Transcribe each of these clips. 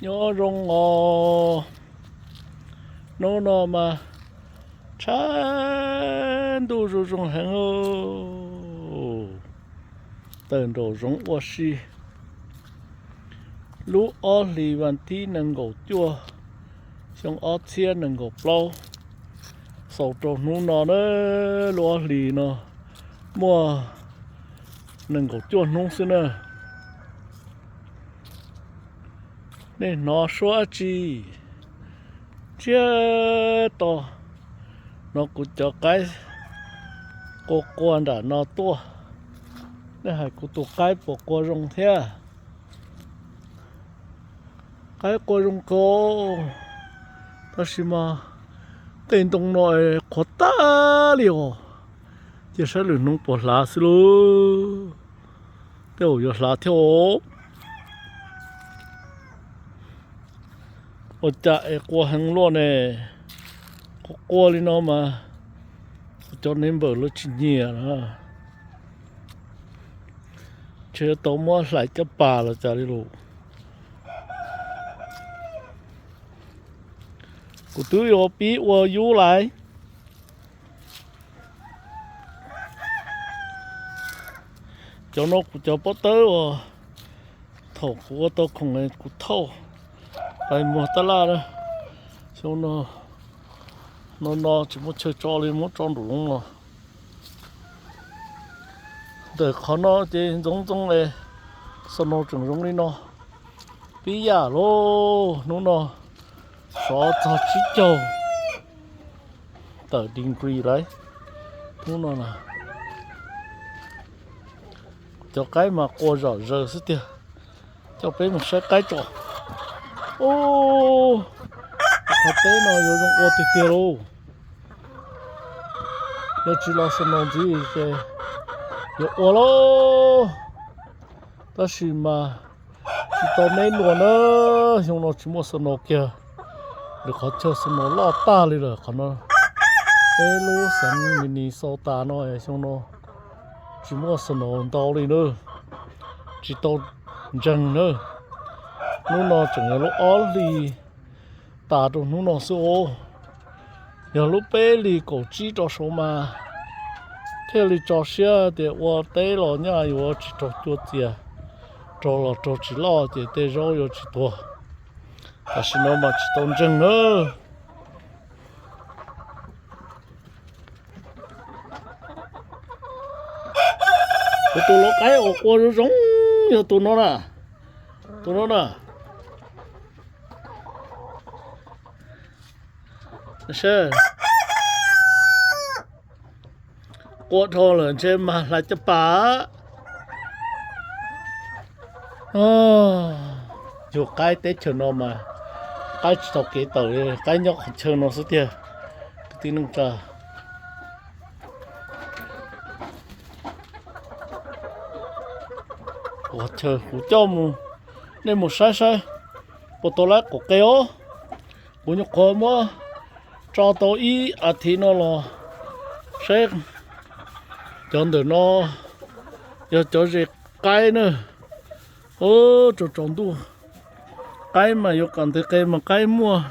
Nyob zoo os, hnub no mas tshav ntuj zoo zoo heev, tawm nraum zoov ua si. Lub ob hlis vas thib nees nkaum cuaj, xyoo ob txhiab nees nkaum plaub, xaus rau hnub no na, lub ob hlis no muaj nees nkaum cuaj hnub xwb na. Nej hnov suab dab tsi? Ntsiag to, hnov kuv cov qaib qua qua nram no tuaj. Nej hais kuv tus qaib puas qua zoo thiab? Qaib qua zoo kawg, tab sis mas tej ntoo no qhuav tag li os. Cia saib lwm hnub puas hlav xwb lauj. Tej zaum yuav hlav thiab os. Ua cas es qua heev luaj ne? Qua qua li no mas kuv cov neighbor lawv tsis nyiam na. Ntshe yuav tau muab hlais caj pas los cas li lus. Kuv twb yuav pib ua yub laiv. Cov no kuv cov pob tawb uas thaum kuv ua tau khoom kuv thauj pais muag tab laj na. Xyoo no, no no tsis muaj chaw tso li, muab tso nraum zoov los. Ntawm qhov no ces ntxoov ntxoo es snow tseem zoo li no. Pib yam lauj, hnub no sov txog tsib caug tawm degree lawm hnub no na. Cov qaib mas qua zom zaws xwb tiag. Coj peb mus saib qaib tso. Ub, qhov teb no yuav zoo ua tiag tiag lauj. Yog tsis los snow ntxiv ces yuav ua lauj. Tab sis mas tsis tau me nyuam na, xyoo no tsis muaj snow kiag. Lwm qhov chaw snow loj tag li lawm, qhov no peb lub xeev Minnesota no xyoo no tsis muaj snow ntau li na, tsis tau ntseeg na. Hnub no tseem yog lub ob hlis tas rau hnub no xwb os. Yog lub peb hlis kaum tsib rau saud mas thiaj li tso siab tias ua teb los nyaj yuav tsis raug cua txias, raug los raug tsis loj ces tej zaub yuav tsis tuag. Tam sim no mas tsis tau ntseeg na. Kuv tus lau qaib uas qua zoo zoo yog tus no na. Tus no na. Seb, qua dhau lawm ntshe mas hlais caj pas. Yug qaib teb chaws no mas qaib tsis tau kev tawm li, qaib nyob qhov chaw no xwb tiag. Kwv tij neej tsa, qhov chaw kuv coj mus, nej mus saib saib puas tau laib qaum qe os. Kuv nyuam qhuav muab tso tau ib as thiv no los saib. Cov ntawm no yog cov zes qaib na. Tsaus tsaus ntuj qaib mas yuav kom ntev qe mas qaib muaj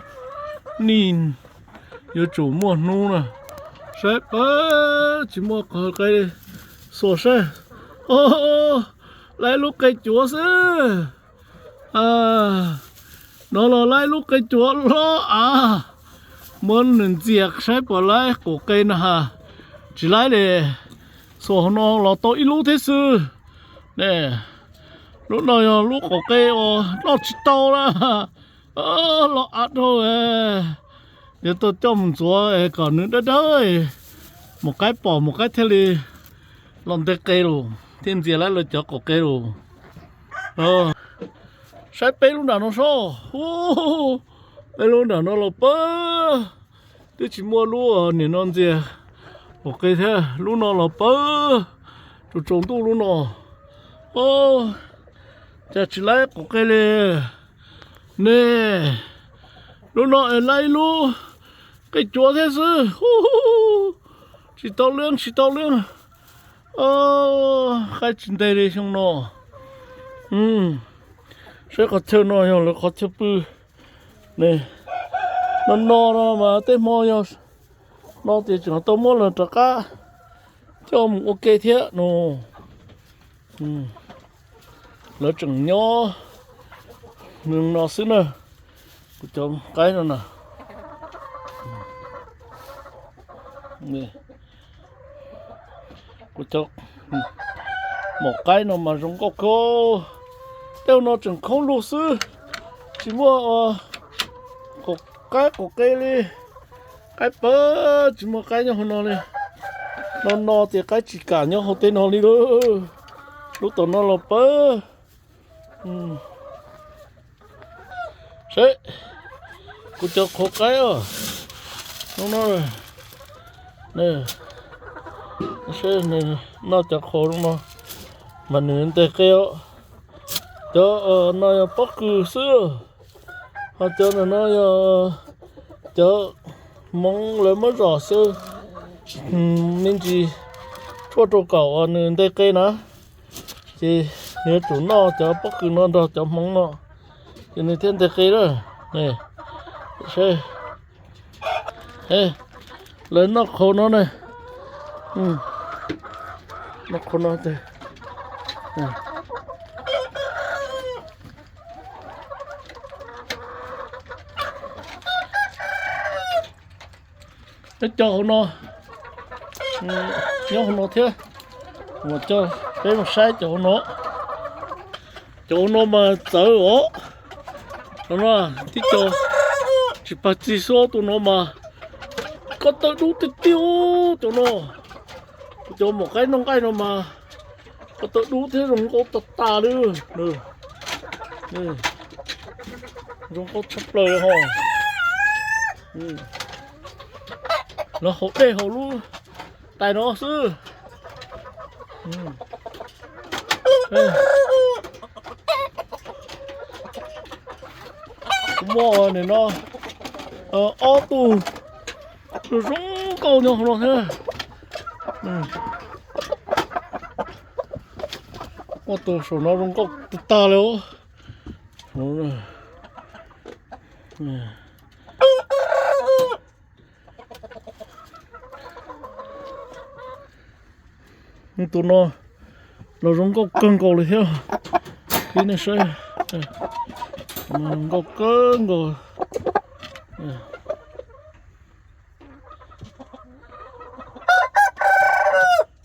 nij, yuav tsum muaj hnub na. Saib pab tsis muaj qhov qe, xuas saib. Laib lub qe cuav xwb. No los laib lub qe cuav loj av. Muab nws ntxias saib puas laib qaum qe na has. Tsis laib li. Xuas hauv no los tau ib lub thiab xwb. Ne, lub no yog lub qaum qe uas noj tsis tau na. Loj av dhau. Yuav tau coj mus ntxuav kom nws dawb dawb, mus qaib pom mus qaib thiaj li los nte qe lus thiaj ntxias laib lawv cov qaum qe lus. Saib peb lub nram no sob. Peb lub nram no los pab, twb tsis muaj lub niam no ntxias qaum qe thiab. Lub no los pab, tsaus tsaus ntuj lub no. Cas tsis laib qaum qe li ne? Lub no es laib ib lub qe cuav thiab xwb. Tsis tau leej tsis tau leej. Qaib tsis nte li xyoo no. Saib qhov chaw no yog lawv qhov chaw pw ne. No no no mas tej hmo yog no ces tseem tau muab lawv rov qab coj mus ua ke thiab no. Lawv tseem nyob no xwb na. Kuv cov qaib no na, kuv cov maum qaib no mas zoo nkauj kawg. Tej no tseem khoob lug xwb, tsis muaj qaum qaib qaum qe li. Qaib pawg tsis muaj qaib nyob hauv no li. No no ces qaib tsis kam nyob hauv tej no li lauj. Lub tom no los pawg. Seb, kuv cov qhuav qaib os. Hnub no, seb, noj cov qhuav no mas nws nteg qe os. Cov no yog pob kws xwb, ho cov no yog cov hmoov lawv muab zom xwb, me ntsis tshuaj rau kaum uas nws nteg qe na. Ces nws yuav tsum noj cov pob kws no nrog cov hmoov no, ces nws thiaj nteg qe lawm. Lawv noj qhauv no ne. Noj qhauv no. Nyob cov hauv no, nyob hauv no thiab. Mus coj peb mus saib cov hauv no. Cov hauv no mas txawv os. Cov no tib co tsis pag txig xwb, tus no mas ko taw dub tiag tiag. Cov no, cov maum qaib noj nqaij no mas ko taw dub thiab zoo nkauj tag tas li. Zoo nkauj tshaj plaws ho. Lawv haus dej haus lub tais no xwb. Kuv muaj nim no ob tug zoo nkauj nyob hauv no thiab. Ob tug saum no zoo nkauj tag tag li os. Tus no los zoo nkauj kawg nkaus li thiab. Ib nej saib, zoo nkauj kawg nkaus.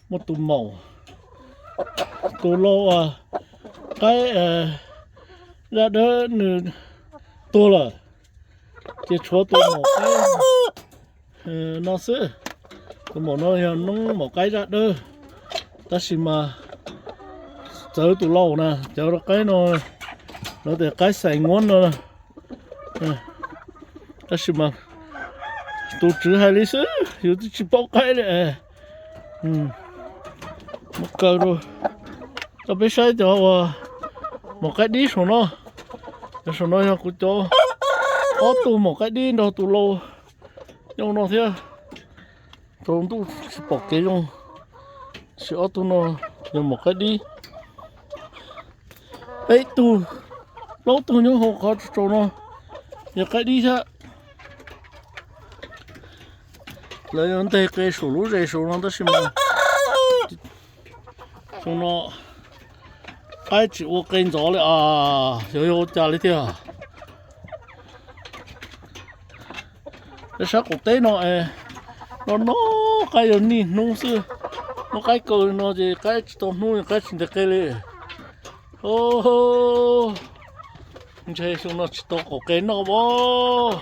Muaj tus maum, tus lau qaib zaj dawb nws tuag lawm, ces tshuav tus maum qaib no xwb. Tus maum no yog noob maum qaib zaj dawb, tab sis mas txawv tus lau na. Cov qaib no lawv tias qaib xais nguab no, tab sis mas tus tswv hais li xwb, yus twb tsis paub qaib li. Muab kaw rau, rau peb saib cov uas maum qaib dib saum no. Cov saum no yog kuv cov ob tug maum qaib dib nrog tus lau nyob no thiab. Tsaus ntuj tsis pom kev zoo, tab sis ob tug no yog maum qaib dib. Peb tug, plaub tug nyob hauv qhov tsaus no yog qaib dib thiab. Lawv yuav nteg qe saum lub zes saum no tab sis mas xyoo no qaib tsis ua qe ntxov li as, xyov yog ua cas li tiag. Peb sab qaum teb no es no no qaib yog nij hnub xwb, muab qaib kaw no ces qaib tsis tau hnub, qaib tsis ntes qe li. Ntshe xyoo no tsis tau qaum qe noj as.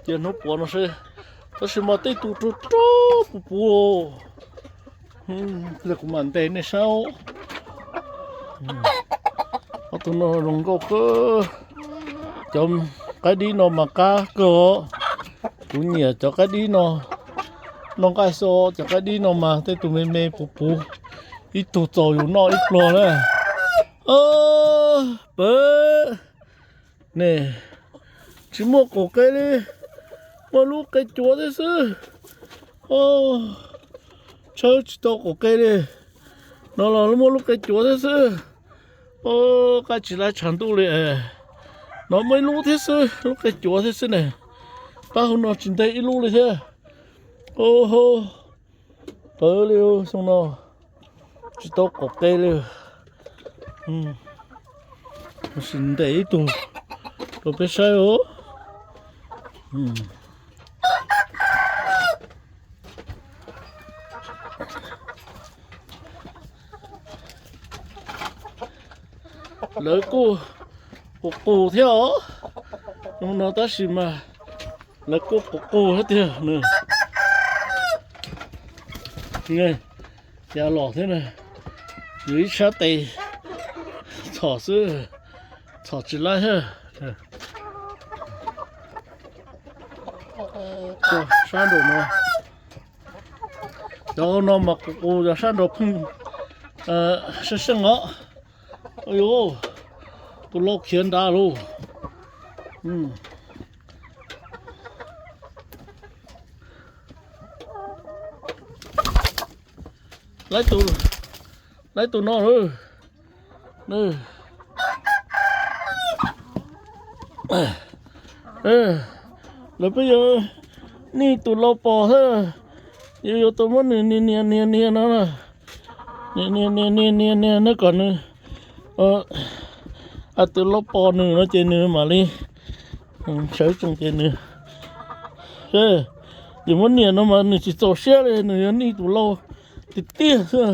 Cia hnub puav no seb, tab sis mas tej tus rog rog puv puv. Kuv mam ntes nej saib. Ob tug no zoo nkauj kawg. Cov qaib dib no mas qab kawg os. Kuv nyiam cov qaib dib no. Noj nqaij xwb, cov qaib dib no mas tej tus me me puv puv, ib tug txaus yus noj ib pluag na. Pawg ne, tsis muaj qaum qe li, muaj lub qe cuav thiab xwb. Tshawb tsis tau qaum qe li, no los muaj lub qe cuav thiab xwb. Qaib tsis laib tshav ntuj li. No muaj ib lub thiab xwb, lub qe cuav thiab xwb ne. Pab hauv no tsis nteg ib lub li thiab. Au, pawv li xyoo no tsis tau qaum qe li. Sim ntes ib tug rau peb saib os. Lawv kuj qus qus thiab os. Xyoo no tab sis mas lawv kuj qus qus thiab tiag nws. Yav los thiab na, yus ib sab tes txhom xwb, txhom tsis laib thiab. Sab nraum no, cov no mas qus qus, cov sab nraum pheej seej seej os. Tus lau khiav nrad lauj. Laib tus no. Lawv peb yuav nij tus lau pos thiab, yuav yuav tau muab nws nias nias nias nias no na. Nias nias nias nias nias nias no kom nws, tus lau pos nws no ces nws mam li sawv tsees ces nws, yus muab nias no mas nws tsis txaus siab li, nws yuav nij tus lau tiag tiag xwb.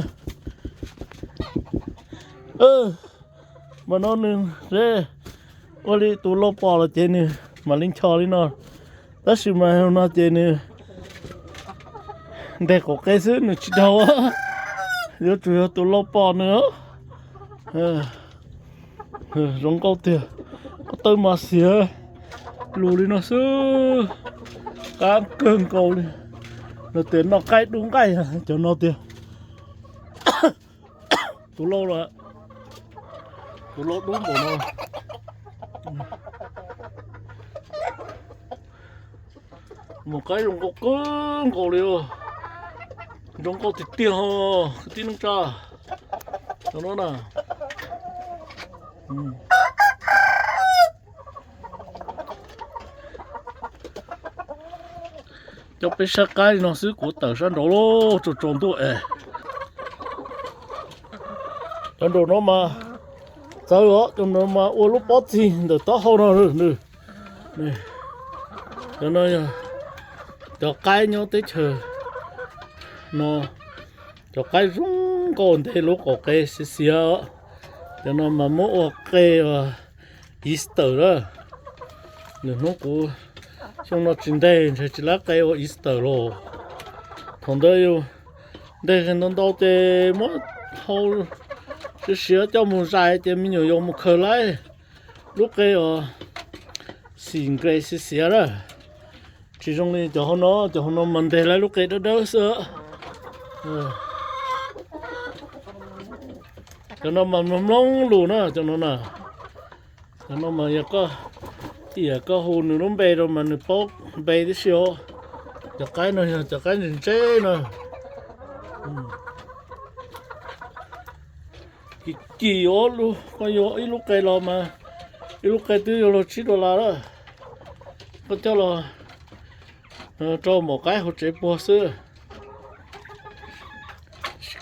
Mas no nws ua li tus lau pos los ces nws mam li ncho li no. Tab sis mas no ces nws nteg qaum qe xwb nws tsis dhau, yuav tsum yog tus lau pos nws. Zoo nkauj tiag, ko taw mas xiav lus li no xwb, qab kawg nkaus li. Nws tias noj qaib dub nqaij cov no tiag. Tus lau los, tus lau dub npaum no. Mus qaib zoo nkauj kawg nkaus li, zoo nkauj tiag tiag os kwv tij neej tsa. Cov no na, coj peb saib qaib li no xwb, kuv tawm sab nraud lawm tsaus tsaus ntuj es. Cov nraum no mas txawv os, cov nraum no mas ua lub pob txig ntawm taub hau no. Cov no yog cov qaib nyob teb chaws no, cov qaib zoo nkauj nteg lub qaum qe xiav xiav. Cov no mas muab ua qe Easter lawm. Nws hnub kuv xyoo no tsis nteg ntshe tsis laib qe ua Easter los. Thaum ntawd yus nteg ntau ntau ces muab hau siav siav coj mus zais ces me nyuam yaus mus khaws laib lub qe uas xim nqes xiav xiav na. Tsis zoo li cov hauv no, cov hauv no mas nteg laib lub qe dawb dawb xwb. Cov no mas mloog mloog lus na, cov no na. Cov no mas yog koj, yog koj hu nws lub npe rau mas nws paub npe tib si os. Cov qaib no yog cov qaib ntse ntse na. Kim kim yuav, koj yuav ib lub qe los mas, ib lub qe twb yuav luag tsib dollar lawm. Koj coj los rau maum qaib hauv tsev puag xwb.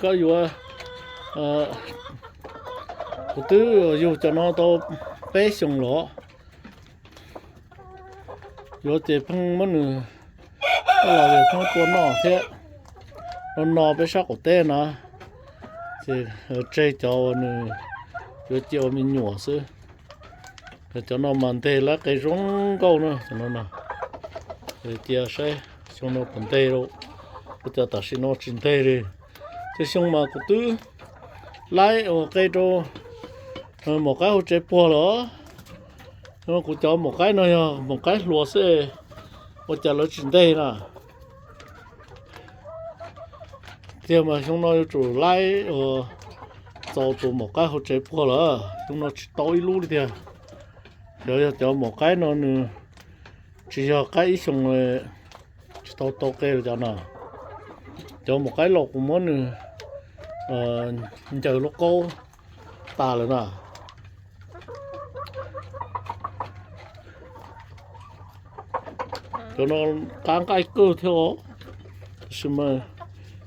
Koj yuav, kuv twb yug cov no tau peb xyoos los. Yuav ces pheej muab nws, koj los ces pheej tua noj thiab. No no peb sab qaum teb na, ces tseg cov uas nws yuav cia ua me nyuam xwb. Cov no mas nteg laib qe zoo nkauj na, cov no na. Cia saib xyoo no puas nteg lauj, ua cas tam sim no tsis nteg li. Tej xyoo mas kuv twb laib ua qe rau maum qaib hauv tsev puag lawm. Kuv cov maum qaib no yog maum qaib hluas xwb, ua cas lawv tsis nteg na. Tiag mas xyoo no yuav tsum laib ua txaus tus maum qaib hauv tsev puag lawm, xyoo no tsis tau ib lub li tiag. Cov yog cov maum qaib no nws tsis yog qaib ib xyoos tsis tau tau qe li cov no. Cov maum qaib laus kuv muab nws ncaws lub qaub tas lawm na. Cov no qab nqaij kawg thiab os, tab sis mas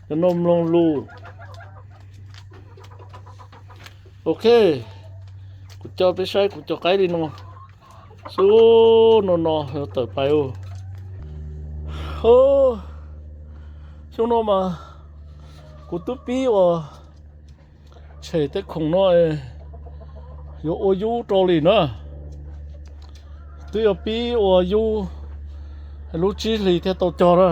cov no mloog lus. Ok, kuv coj peb saib kuv cov qaib li no xwb, no no yuav tawm pais. Xyoo no mas kuv twb pib ua tshem tej khoom no yuav ua yub rau li na. Twb yuav pib ua yub lub tsib hlis thiaj tau cog na.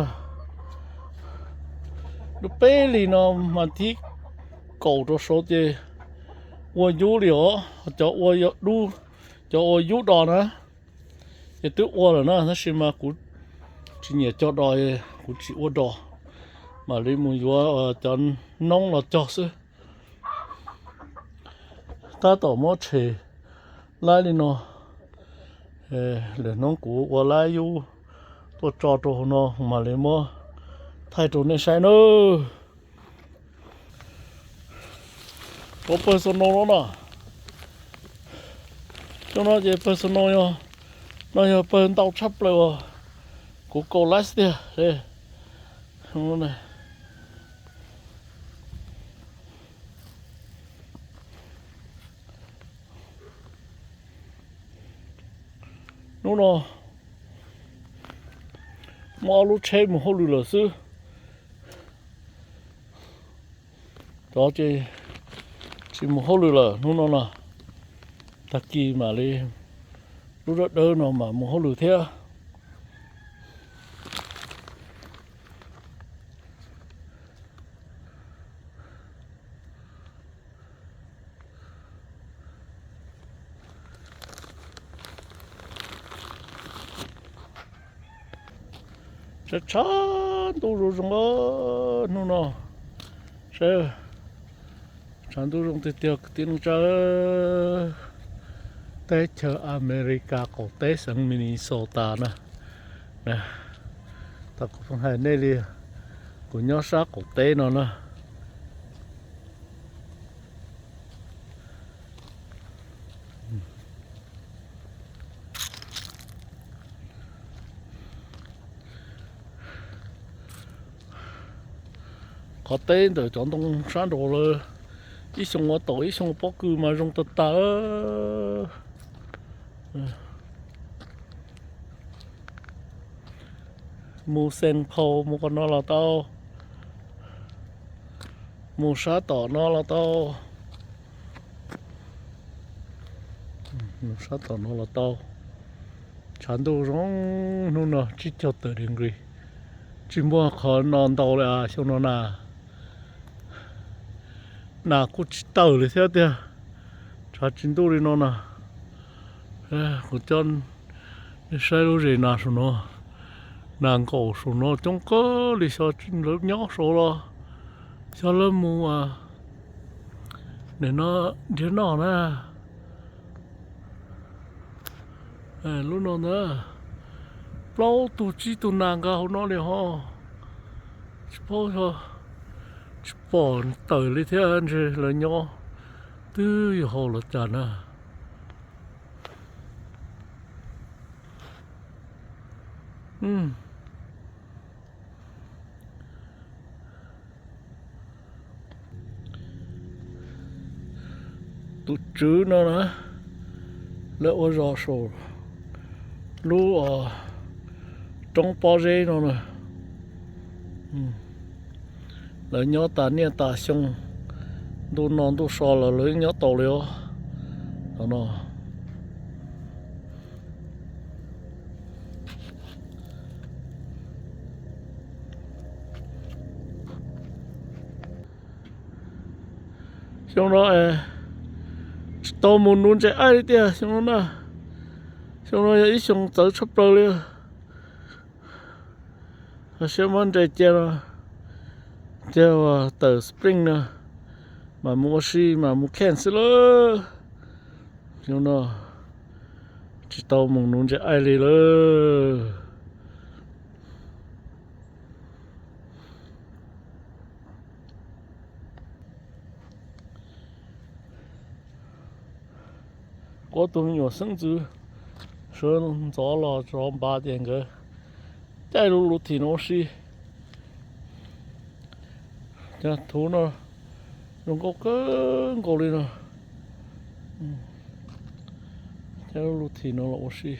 Lub peb hlis no mas thib kaum rau saud ces ua yub li os, cov ua yub, cov ua yub dos na. Ces twb ua lawm na, tab sis mas kuv tsis nyiam cog dos, kuv tsis ua dos, mam li mus yuav cov noob los cog xwb. Tab tom muab tshem laib li no, lwm hnub kuv ua laib yub tuaj tso rau hauv no mam li muab thaij rau nej saib nawb. Cov pawg snow no na, cov no ces pawg snow yog, no yog pawg ntau tshaj plaws uas kuv kaus laib tiag. Hnub no muaj ob lub tsheb mus hauj lwm lawm xwb. Cov ces tsis mus hauj lwm lawm hnub no na. Tag kis mam li lub dawb dawb no mam mus hauj lwm thiab. Tshav tshav ntuj zoo zoo hnub no, saib, tshav ntuj zoo tiag tiag kwv tij neej tsa. Teb chaws Amelikas qaum teb xeev Minnesota na. Tau kuv hais nej li, kuv nyob sab qaum teb no na. Qhov teb ntawm cov ntoo sab nraud lawm, ib xyoo ua taum ib xyoo pob kws mas zoo tag tag. Mus Xeev Phau mus qhov no los tau, mus sab tom no los tau, mus sab tom no los tau. Tshav ntuj zoo hnub no tsib caug tawm degree, tsis muaj qhov no ntau li xyoo no na. Nas kuj tsis tawm li thiab tiag, tshav tsis ntuj li no na. Kuv coj nej saib lub zes nas saum no, nas nkaum saum no coob kawg li, xyov lawv nyob saud los xyov lawv mus nim no nrhiav noj na. Lub no ntag, plaub tug tsib tug nas nkag hauv no li ho. Tsis paub, tsis pom tawm li thiab, ntshe lawv nyob twb yuav haus los cas na. Tus tswv no na, lawv ua zos saum lub roob pob zeb no na. Lawv nyob tas niaj tas xyoo, ntuj no ntuj so los lawv nyob tau li os. No xyoo no tsis tau mus nuv ntses aib li tiag xyoo no na. Xyoo no yog ib xyoo txawv tshaj plaws li. Hos siab muab ntses cia no, cia uas tawm spring no, mam mus ua si mam mus kheej xwb lawm. Xyoo no tsis tau mus nuv ntses aib li lawm. Kuv tus me nyuam xeeb ntxwv sawv ntxov los tso npav ces nkawd Caij lub lus thim no ua si. Cov thuv no zoo nkauj kawg nkaus li no. Caij lub lus thim no los ua si.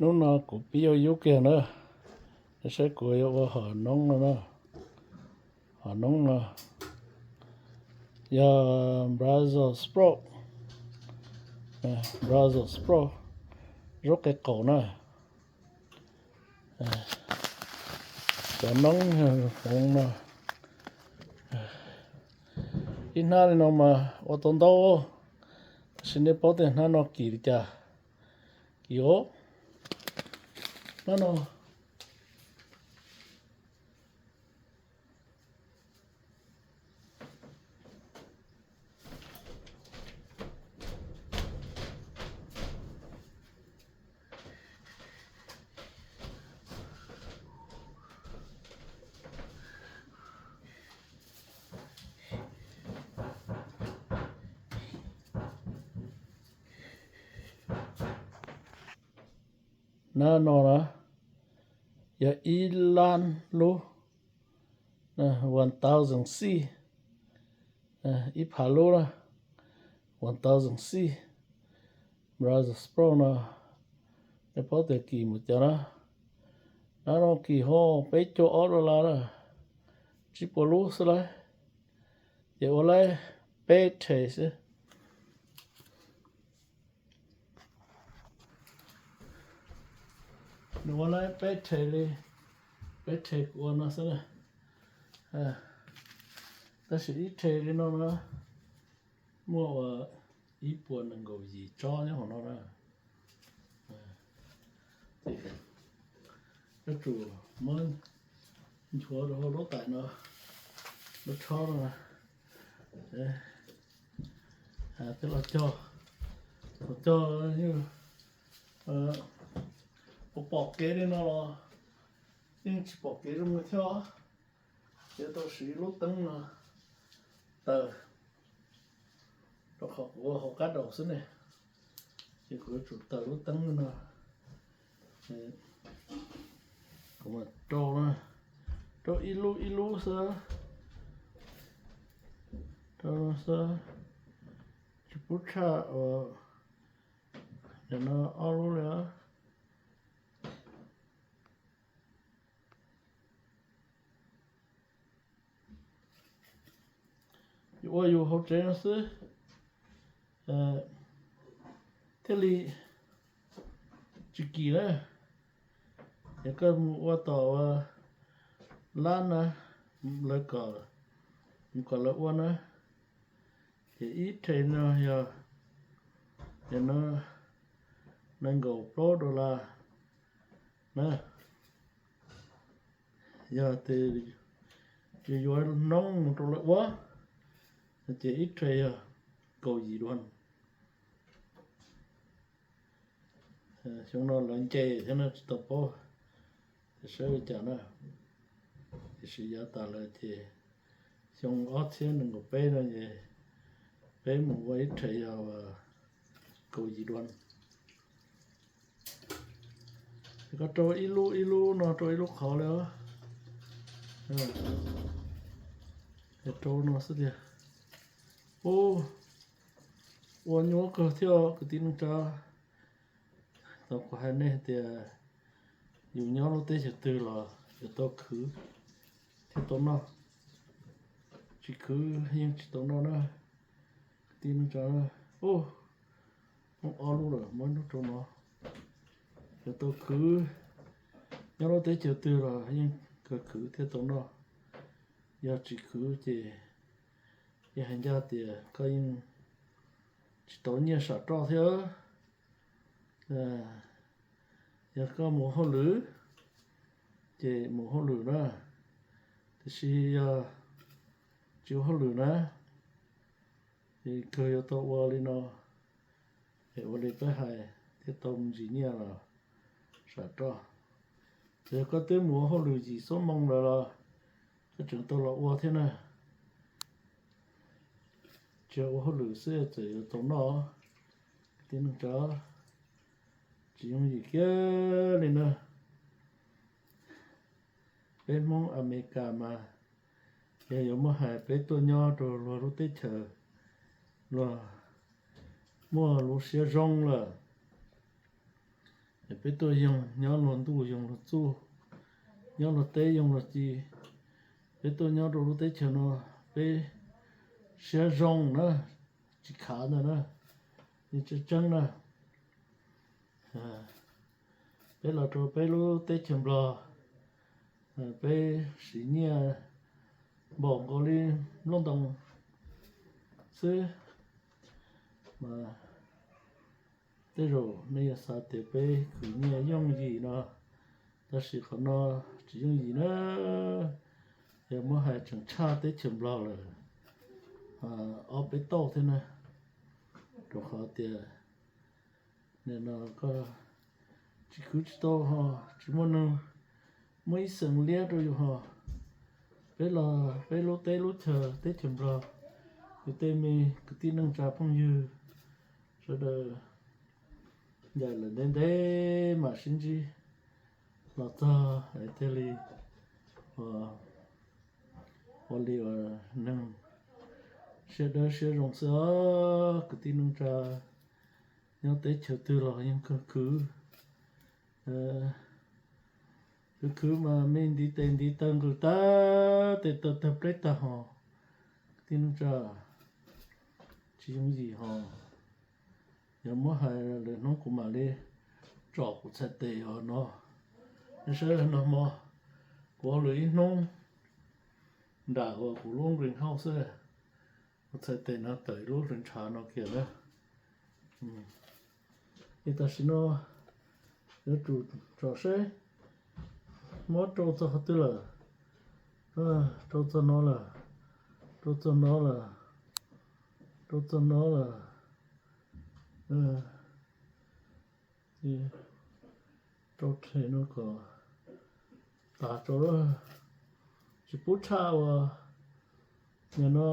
Hnub no kuv pib yuav yub kiag na, saib kuv yuav ua hom noob no na. Hom noob no yog Brussels sprout, Brussels sprout, zaub qe qaum na. Cov noob hmoov no, ib hnab li no mas ua tau ntau, tab sis nej paub tias hnab no kim li cas? Kim os, hnab no. Hnab no na, yog ib lab lub, one thousand seed, ib phav lub na, one thousand seed. Brussels sprout no, nej paub tias kim mus cas na. Hnab no kim hos peb caug ob dollar na, tsib puas lub xwb lauj. Ces ua lawm peb rhe xwb. Nws ua lawm peb rhe li, peb rhe kuv ua no xwb na. Tab sis ib rhe li no na, muaj ua ib puas nees nkaum yim tsob nyob hauv no na. Yuav tsum muab nchuav rau hauv lub tais no, lub tshob no. Thiab los cog, los cog, pom kev li no los yeej tsis pom kev zoo li thiab. Yuav tau siv lub teeb no taws, rau qhov kuv ua hauv qab daus xwb ne, ces kuv yuav tsum taws lub teeb no. Kuv mam rau, rau ib lub ib lub xwb, rau xwb, tsis pub tshaj uas nim no ob lub li. Yus ua yus hauv tsev no xwb thiaj li tsis kim na. Yog koj mus ua tom lab na, lawv kom, mus kom lawv ua na, ces ib rhe no yog, yog no nees nkaum plaub dollar na. Yog tias yus yuav noob mus rau lawv ua, ces ib rhe yog kaum yim duas. Xyoo no lawv nce thiab no tsis tau paub tias saib li cas na. Tiam sis yav tas lawm ces xyoo ob txhiab nees nkaum peb no ces peb mus ua ib rhe yog kaum yim duas. Koj rau ib lub ib lub no rau ib lub qhov li os. Rau no xwb tiag. Ub, ua nyuaj kawg thiab kwv tij neej tsa. Tau kuv hais nej tias yus nyob lub teb chaws twg los yuav tau khwv thiaj tau noj, tsis khwv yeej tsis tau noj na. Kwv tij neej tsa, ub, muaj ob lub lawm, muab ib lub rau no. Yuav tau khwv, nyob lub teb chaws twg los yeej kawg khwv thiaj tau noj. Yog tsis khwv ces yeej hais ncaj tias koj yeej tsis tau nyiaj sam roj thiab. Yog koj mus hauj lwm ces mus hauj lwm na, tiam sis yog tsis ua hauj lwm na, ces kawg yuav tau ua li no, es ua li peb hais thiaj tau me ntsis nyiaj los sam roj. Txawm yog koj twb mus ua hauj lwm yim xuab moos lawm los koj tseem tau los ua thiab na. Tsis yog ua hauj lwm xwb txawm yuav tau noj, kwv tij neej tsa, tsis yooj yim kiag li na. Peb Hmoob Amelikas mas yog yuav muab hais peb tuaj nyob rau luag lub teb chaws, luag muaj lub siab zoo lawm, es peb tuaj yoog nyob luag ntuj yoog luag txuj, nyob luag teb yoog luag ci. Peb tuaj nyob rau lub teb chaws no, peb siab zoo na, tsis khav ntag na, yeej tseeb tseeb na. Peb los rau peb lub teb chaws Nplog, peb siv nyiaj npaum nkaus li nplooj ntoo xwb. Mas tej zaum nej yuav xav tias peb khwv nyiaj yooj yim no, tab sis qhov no tsis yooj yim na. Yog muab hais tseem tshaj teb chaws Nplog lawm ob peb tauj thiab na, rau qhov tias nim no koj tsis khwv tsis tau ho tsis muaj neeg muab ib xeem liab rau yus ho. Peb los peb lub teb lub chaws teb chaws Nplog, yus tej me kwv tij neej tsa phooj ywg sawv daws ncaim lawm ntev ntev mam sib ntsib los txog es thiaj li ua li uas neeg siab dawb siab zoo xwb os kwv tij neej tsa. Nyob teb chaws twg los yeej kawg khwv, khwv khwv mas me ntiv tes ntiv taw nqws tag, tes taw tawg pleb tag ho, kwv tij neej tsa, tsis yooj yim ho. Yog muab hais lwm hnub kuv mam li tsom kuv txhais tes os no. Nej saib no hmo kuv ua lwm ib hnub nram uas kuv lub greenhouse xwb, kuv txhais tes no tawm ib lub hluav ntshav no kiag na. Es tam sim no yuav tsum tsom seb muab rau txog qhov twg lawm. Rau txog no lawm, rau txog no lawm, rau txog no lawm. Rau rhe no kom tas rau, tsis pub tshaj uas nim no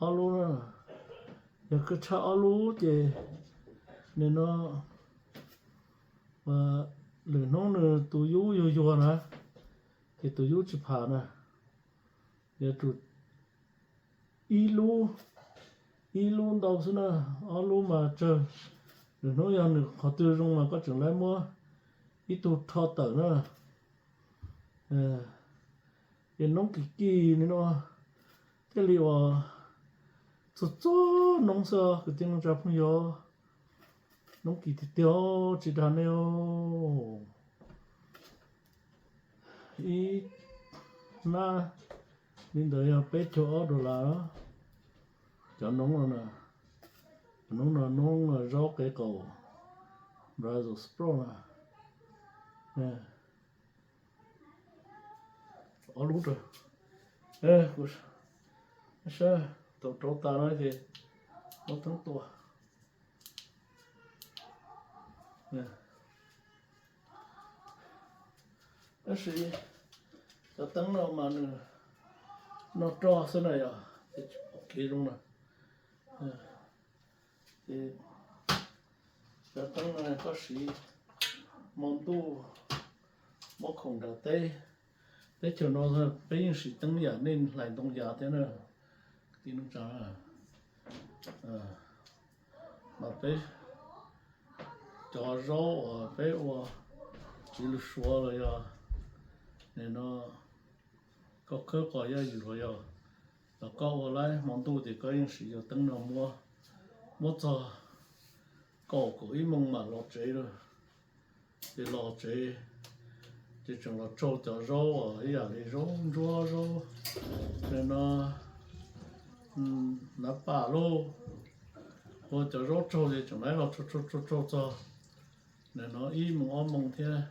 ob lub na. Yog koj tshaj ob lub ces nim no lwm hnub nws tus yub yuag yuag na, ces tus yub tsis pham na. Yuav tsum ib lub, ib lub ntau xwb na, ob lub mas tsawg. Lwm hnub yog nws qhov twg zoo mas koj tseem laib muab ib tug rho tawm na. Ces noob kis kis li no thiaj li uas txog txog noob xwb os kwv tij neej tsa phooj ywg. Noob kis tiag tiag tsis dag nej. Ib hnab li ntawd yog peb caug ob dollar. Cov noob no, cov noob no noob zaub qe qaum Brussels sprout na. Ob lub rau, kuv saib tau rau tas no ces muab teeb tua. Tab sis cov teeb no mas nws noj roj xwb na yog, ces tsis pom kev zoo na. Ces cov teeb no koj siv hmo ntuj muab khoom nram teb. Teb chaws no peb yeej siv teeb yam nej hlais ntoo yav thiab na, kwv tij neej tsa. Mas peb cov zaub uas peb ua txiv lws suav los yog nim no koj khawb qos yaj ywm los yog, los koj ua laib hmo ntuj ces koj yeej siv cov teeb no muab, muab txog kaum kaum ib moos mam los tsev lawm. Ces los tsev ces tseem los tsaug cov zaub uas ib yam li zaub ntsuab zaub, nim no nav pam lauj, ua cov zaub tsaug ces tseem laib los tsaug tsaug tsaug txog nim no ib moos ob moos thiab,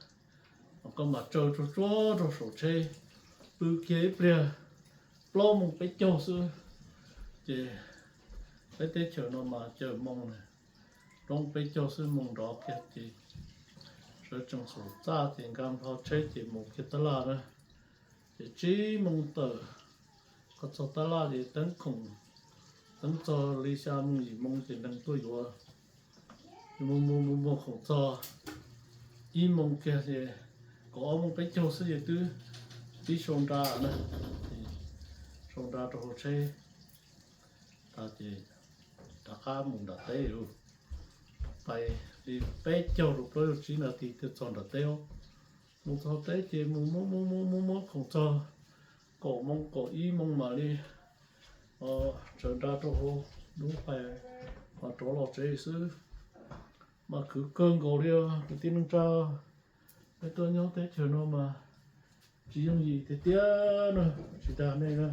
koj mam tsaws tsuag tsuag rau saum tsheb, pw kiag ib pliag plaub moos peb caug xwb. Ces peb teb chaws no mas caws moos na, plaub moos peb caug xwb moos nrov kiag ces sawv tsees xum txaj ces nkag nplho tsheb ces mus kiag tab laj na. Ces tsib moos tawm, koj txog tab laj ces teeb khoom, teeb txog li xya moos yim moos ces neeg tuaj yuav. Mus mus mus mus khoom txog ib moos kiag ces kaum ob moos peb caug xwb ces twb pib sau nra na, sau nra rau hauv tsheb tas ces rov qab mus nram teb lauj. Pais li peb caug rau plaub caug tsib nas this thiaj txog nram teb. Mus txog teb ces mus muab muab muab muab muab khoom txog kaum moos kaum ib moos mam li tsaws nra rau hauv lub hais mas rov los tsev xwb. Mas khwv kawg nkaus li os kwv tij neej tsa. Peb tuaj nyob teb chaws no mas tsis yooj yim tiag tiag na, tsis dag nej na.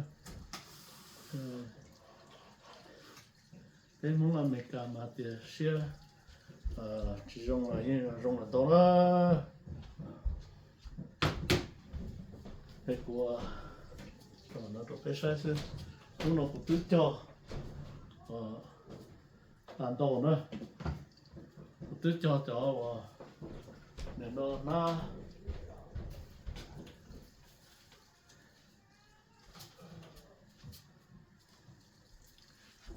Peb Hmoob Amelikas mas tias siab tsis zoo los yeej zoo lawm ntau na. Es kuv no rau peb saib xwb, hnub no kuv twb cog tas ntau na, kuv twb cog cov uas nim no hnab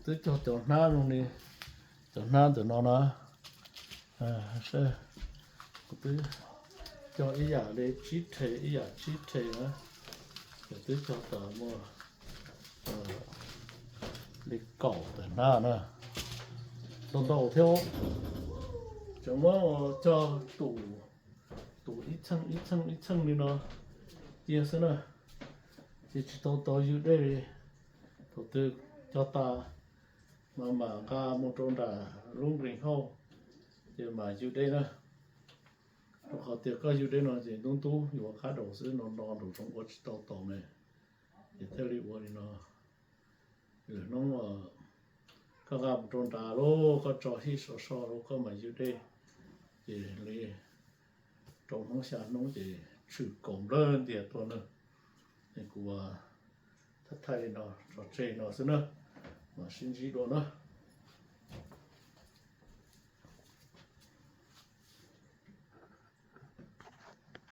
Twb cog cov hnab zoo li cov hnab ntawm no na. Kuv twb cog ib yam li tsib rhe ib yam tsib rhe na. Ces twb cog tau muaj li kaum tawm hnab na, ntau ntau thiab. Tseem muab cog tus ib txheej ib txheej ib txheej li no cia xwb na, ces tsis tau tau ywg dej li. Thaum twg cog tas mas mam nqa mus rau nram lub nqis hauj, ces mam ywg dej na. Rau qhov tias koj ywg dej no ces ntub ntub yuav qab daus xwb, no no nraum zoov ua tsis tau taus ne, ces thiaj li ua li no. Lwm hnub koj nqa mus rau nrad lauj, koj tso hij so so lauj, koj mam ywg dej, ces li rau hnub xya hnub ces tshwm kaus nplawg ntias tuaj na. Es kuv thaij thaij li no tso tseg no xwb na, mam sib ntsib dua na.